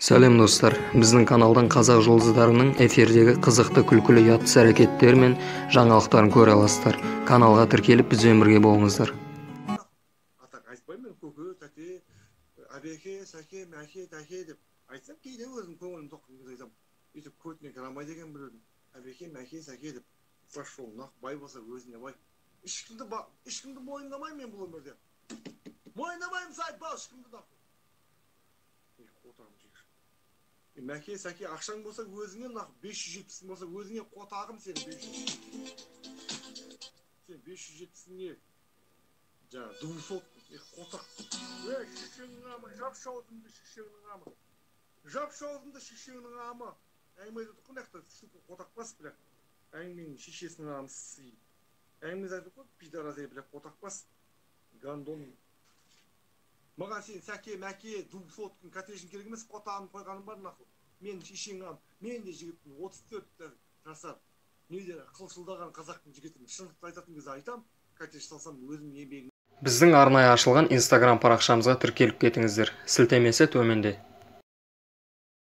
Сәлем, достар! Біздің каналдан қазақ жұлдыздарының эфирдегі қызықты, күлкілі, ұятты іс-әрекеттері мен жаңалықтарын көре аласыздар. Каналға тіркеліп, бізбен бірге болыңыздар. Атақ айтпаймын мен, көке, тәте, әбеке, сәке, мәке, тәке деп айтсам, кейде өзім көңілім тоққан кезде айтамын. Өйтіп көтіне кіре алмайды екен біреудің, әбеке, мәке, сәке деп. Пошел нах, бай болса, өзіне бай. Ешкімді, ешкімді мойындамаймын мен бұл өмірде, мойындамаймын, заебал ешкімді нахуй. Қотағым жегіш. Мәке, сәке, ақшаң болса, өзіңе нахуй, 570 болса, өзіңе, қотағым. Сен 500, сен 570 не, жаңағы двухсот, қотақ. Ей, шешеңнің амы, жапшы аузыңды, шешеңнің амы, жапшы аузыңды, шешеңнің амы. Әңгіме айтып отыр ғой мына жақта, сука, қотақ бас, бля. Әңгіменің шешесінің амысы, әңгіме айтып қой, пидорас, ей, бля, қотақ бас, гандон. Маған сен сәке, мәке, двухсоткың, коттеджің керек емес, қотағын қойғаным бар нахуй. Мен шешең ам, мен де жігітпін, 34 жасар неде қылшылдаған қазақтың жігітімін. Шындықты айтатын кезде айтамын, коттедж салсам, өзімнің еңбегім. Біздің арнайы ашылған Инстаграм парақшамызға тіркеліп кетіңіздер, сілтемесі төменде.